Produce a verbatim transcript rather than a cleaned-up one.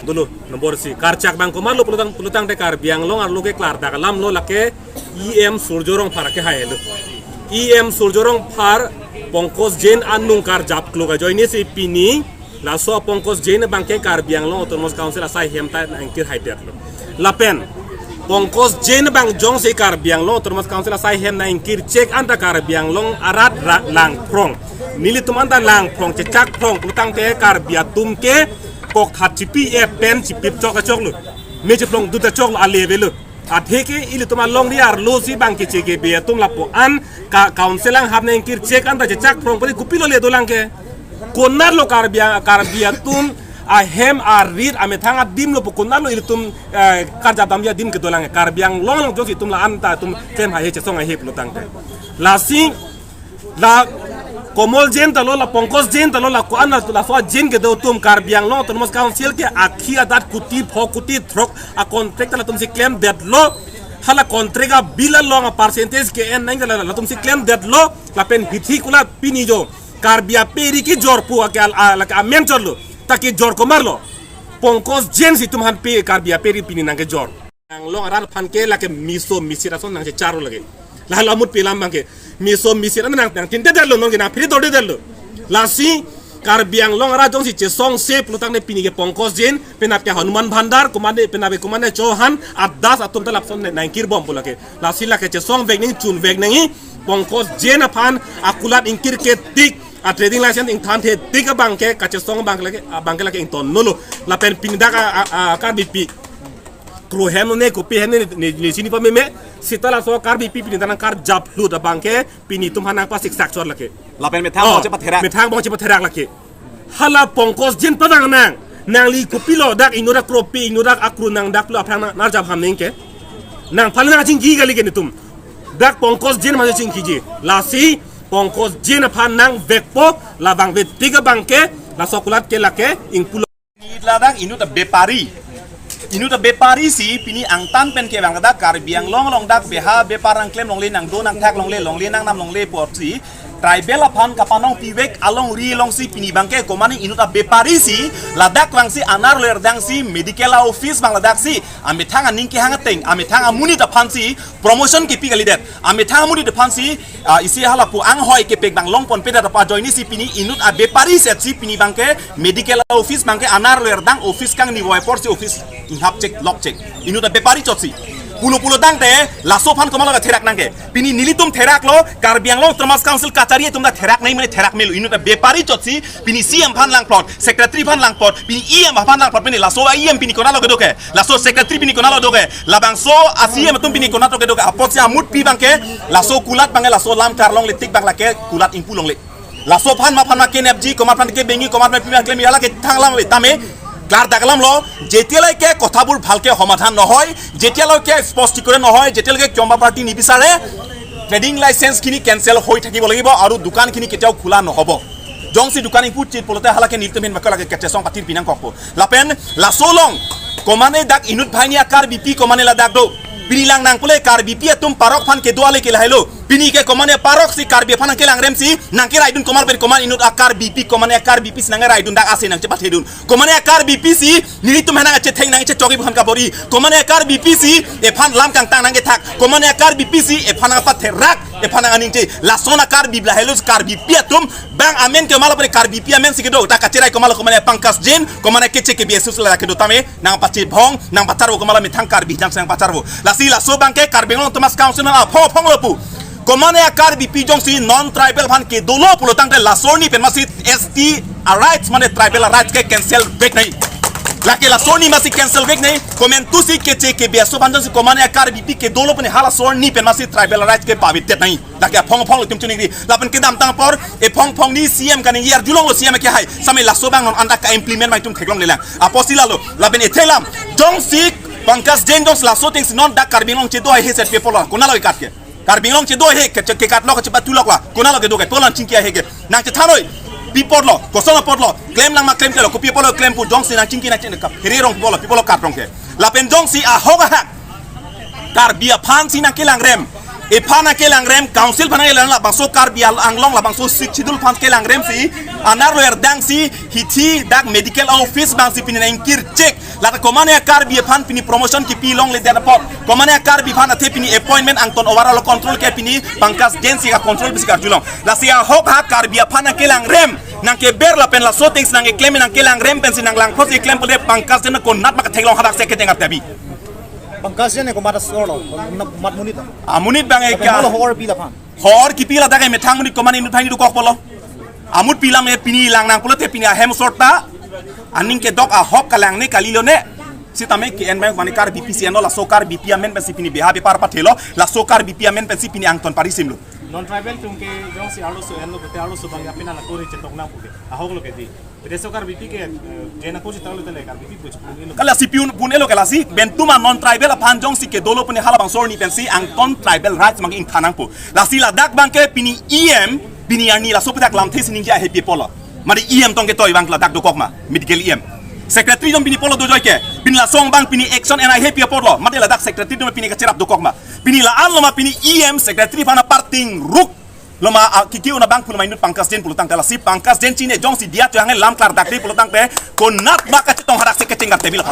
Dulu, nombor isi, karchak abang komatlo pulotang, pulotangte Karbi Anglong arlo ke klardak alam lo, lake E M Surjya Rongphar ke hai lo. E M Surjya Rongphar Pankaj Jain anung karjap klok ajoine si pini laso Pankaj Jain abang ke Karbi Anglong Autonomous Council asai hem ta nangkir haidet lo. Lapen Pankaj Jain abang jongsi Karbi Anglong Autonomous Council asai hem nangkir chek anta Karbi Anglong arat ra-, langphrong. Nelitum anta langphrong, chechak phrong pulotangte Karbi atum ke kokthat chipi-et pen chipip chok achok lo. Me chiplong dut achok lo, ale ave lo. Athe ke ilitum alongri arlo si abang ke cheke be atum lapu-an ka council anghap nangkir chek anta chechak phrong pari kopilo le dolang ke. Konatlo Karbi a-, Karbi atum ahem arit amethang adim lo pu konatlo ilitum, eh, karjap damji adim kedolang ke. Karbi Anglong along jongsi itum la-an ta itum klem haihe, chesong haihe pulotangte. Lasi la Komol Jain ta lo, la Pankaj Jain ta lo, la ko-an la, laso a-Jain kedo atum Karbi Anglong Autonomous Council ke akhi adat kuti pho kuti throk a-contract ta latum si klemdetlo. Hala contract a-bill along a-percentage ke-en nang la, latum si klemdetlo. Lapen hithi kulat pini jo Karbi aperi kejor pu ake al-, a-, lake amen chotlo. Ta kejor komarlo? Pankaj Jain si itum aphan pe Karbi aperi pini nangkejor. Anglong arat aphan ke lake meso mesir ason nangchechar lake. La lamut pilam abang ke meso mesir an nang, nangtindedetlo, non ke nangphiridordedetlo. Lasi Karbi Anglong arat jongsi chesongse pulotangte pini ke Pankaj Jain, penap ke Hanuman Bhandar, komane, penap ke komane Chauhan, adas atum ta lapuson nangkirbom pu lake. Lasi lake chesongvek nangji, chunvek nangji, Pankaj Jain aphan akulat ingkir ke tik, a-trading license ingthanthe tik abang ke kachesong abang ke lake, abang ke lake ingtonnolo. Lapen pini dak a, a, a, Karbipi kro hem ne kopi hem ne, ne, ne chini pameme, seta laso Karbipi pini dak nangkarjap lut abang ke pini itum aphan nangpasiksak chot lake. Lapen methang Oh, bong chepatherak. Methang bong chepatherak lake. Hala Pankaj Jain padang nang, nangli kopilo dak inut akropi, inut akro nang dak lo aphrang nang, narjap ham neng ke. Nangphan nangchingki kali ke netum. Dak Pankaj Jain aphan chingkiji. Lasi Pankaj Jain aphan nangvekpo, labang ve tik abang ke, laso akulat ke lake ingpulo. Ni ladak inut abepari. Inut abepari si pini angtan pen kevang dak Karbi Anglong along dak beha bepar nangklem longle, nangdo nangthak longle, longle nangnam longle apotsi Tribal aphan kapanong pivek alongri alongsi pini abangke komane inut abepari si ladak vangsi anerlo erdangsi medical office abang ladaksi amethang aning kehang ateng, amethang amonit aphansi promotion kipi kalidet, amethang amonit aphansi, ah, isi halapu anghoi kepek abang longponpedet apot ajoinesi pini inut abepari setsi pini abangke medical office abangke anerlo erdang office kangni voi aporsi office inghap chek lok chek. Inut abepari chotsi. Pulo pulo tangte laso aphan komatlo katherak nangke. Pini nelitum theraklo, Karbi Anglong Autonomous Council kachari atum ta therak nangji mane therak melo, inut abepari chotsi, pini C M aphan langplot, secretary aphan langplot, pini E M aphan langplot, pini laso E M pini konatlo kedo ke, laso secretary pini konatlo do ke, labangso a C M atum pini konatlo kedo ke, apotsi amut pi abangke, laso kulat abangke, laso lam karlongle tik abang lake kulat ingpu longle. Laso aphan ma aphan ma kenepji, komat aphan kebengi, komat aphan pima klem, hala kethang alam le tame, klardak alamlo, যেতিয়ালৈকে কথাবোৰ ভালকে সমাধান নহয়, যেতিয়ালৈকে স্পষ্টীকৰণ নহয়, যেতিয়ালৈকে কিয়মবা পাৰ্টি নিবিচাৰে, ট্ৰেডিং লাইচেন্স খিনি কেঞ্চেল হৈ থাকিব লাগিব আৰু দোকান খিনি কেতিয়াও খোলা নহ'ব। Jongsi দোকান ingpu chit pulote hala ke nelitum ahin makolake kachesong patir pinangkokpo. Lapen laso along, komane dak inut banghini a-Karbipi komane ladak do. Pini lang nang pule Karbipi atum parok aphan kedo ale ke lahelo. Pini ke komane parok si Karbi aphan nangkelangrem si nangkeraidun komat pen komat inut a-Karbipi, komane a-Karbipi si nangkeraidun dak ase nangchepathedun. Komane a-Karbipi si nelitum aphan nangchetheng nangchechok iphan kabor-i. Komane a-Karbipi si ephan lam kangtang nangkethak. Komane a-Karbipi si ephan nangpatherak, ephan nangningje. Lason a-Karbi lahelo, Karbipi atum bang amen ke komatlo pare Karbipi amen si kedo. Ta kacherai komatlo, komane Pankaj Jain, komane Keche K B S U si la kedo tame nangpachebong, nangpacharvo komatlo methang Karbi jang si nangpacharvo. Lasi laso abangke Karbi Anglong Autonomous Council aphong aphonglo pu. Komane a-Karbipi jongsi non tribal aphan kedolo pulo tangte laso arni pen masi S T a-rights mane tribal a-rights ke cancel vek nangji. Lake laso arni masi cancel vek nangji. Komantusi Keche K B S U aphan jongsi komane a-Karbipi kedolo pune halaso arni pen masi tribal a-rights ke pavidet nangji. Lake aphong aphonglo itum choningri. Lapen kedamtang apor ephong aphong ni C M kaningje arjulonglo, C M ke hai. Same laso abang non anta ka-implement abang itum theklonglelang. Apotsi lalo, lapen ethe alam, jongsi Pankaj Jain jongsi laso atengsi non dak Karbi Anglong chedo haihe set pi apotlo, konatlo ikat ke. Karbi Anglong chedo haihe ke, ke katlo kachepatulok la, konatlo kedo ke, pulo nangchingki haihe ke. Nangchethanoi, pi apotlo, koson apotlo, klem lang ma klemklelo, kopi apotlo klem pu jongsi nangchingki nangchingki, phere rong pi apotlo, pi apotlo kat rong ke. Lapen jongsi ahok ahak Karbi aphansi nangkelangrem, ephan nangkelangrem, council aphan nangkelangrem, labangso Karbi Anglong labangso Sixth Schedule aphan kelangrem si, anerlo erdangsi, hithi dak medical office abangsi pini nangkirchek. Lata komane a-Karbi aphan pini promotion kipi longledet apot, komane a-Karbi aphan athe pini appointment angton overall control ke pini Pankaj Jain si ka-control bisi karjulong. Lasi ahok ahak Karbi aphan nangkelangrem, nangkeber lapen laso atengsi nangkeklem nangkelangrem pensi nanglangphot si klem pule Pankaj Jain konat ma katheklong hadak se kejeng artebi. Pankaj Jain komat asor lo, komat monit lo. Amonit abang Tapi ekya. Malo hor pi laphan. Hor kipi ladak ke methang monit komane inut banghini dokok pulo. Amut pi alam e pini lang nang pulote pini ahem asor ta aning kedok ahok kalang ne kalilo ne. Sitame ke-en abang mane Karbipi si enlo, laso Karbipi amen pensi pini beha bepar pathelo, laso Karbipi amen pensi pini angton parisimlo. Non tribal atum ke jongsi arloso enlo, bete arloso abang ya pina la kori chetok nang puke. Ahoklo ke di. Bete so Karbipi ke, eh, Jain ako chetok lo tele Karbipi puch pun elo. Ka lasi pi un pun elo ke lasi, bentu ma non tribal aphan jongsi kedolo pune halabangso arni pensi angton tribal rights abang ingthan nangpo. Lasi ladak abangke pini E M, pini arni laso pedak lamthe si ningje haihe pi apotlo. Mane E M tong ketoi abang ladak dokok ma, medical E M. Secretary atum pini pulo dojoi ke, pini lason abang pini action en haihe pi apotlo, mane ladak secretary atum pini kacherap dokok ma. Pini la-anlo ma pini E M secretary aphan aparting ruk. Loma, ah, kiki una abang pulo ma inut Pankaj Jain pulo tangte lasi Pankaj Jain chine jongsi diya tu hange lam klardak de pulo tangte konat ma kachetong hadak se kecheng artebi la.